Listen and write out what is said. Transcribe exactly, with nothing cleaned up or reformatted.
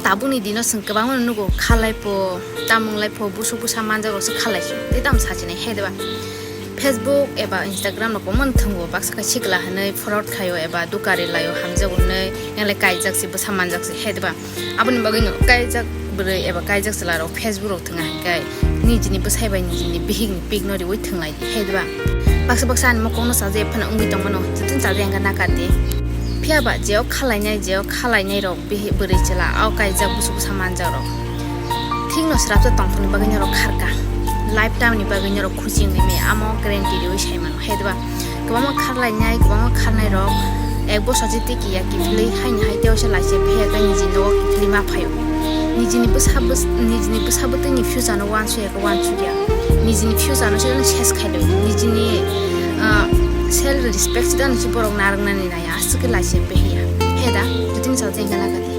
Tabukni dino chwng kwbangma nugo, khalai pho, tamung lai pho, busuk busa manjak rok se khalai se. Tei tamo sachinai he diba? Facebook eba Instagram rok omo thwngo baksa khe sikla hwnwi fraud khaio eba dukari laio hamjak hwnwi yanglai kaijak se bwsa manjak se he diba? Aboni bagwi no kaijak bwrwi eba kaijak chwla rok Facebook rok thwnga hwnkhe nijini bwsai bai nijini bihik ni pic no riwi thwnglai di he diba? Baksa baksa ani mokol no chajakya phano wngwi tongmano, jotono chajakya hwnkhe nakar di. Phiya ba je o khalainai, je o khalainai rok bihik bwrwi chwla o kaijak busuk bwsa manjak rok thik no srapsa tongthokni bagwi norok kharka, lifetime ni bagwi norok khusi wngwi maya, amo guarantee riwi sai mano he diba? Kwbangma kharlainai, kwbangma kharnai rok ek bosor je tei kiya kiphilwi haini hai tei oisa laise phiya khe niji nogo kiphilwi ma phaio. Nijini bwsa bws-, nijini bwsa bwtwini future no uansukya khe uansukya. Nijini future no se ses khailai. Nijini, ah, self respect se dano se borok narwknani naiya, aswk khe laise phiya. He da, jotoni sal jeng gana gati.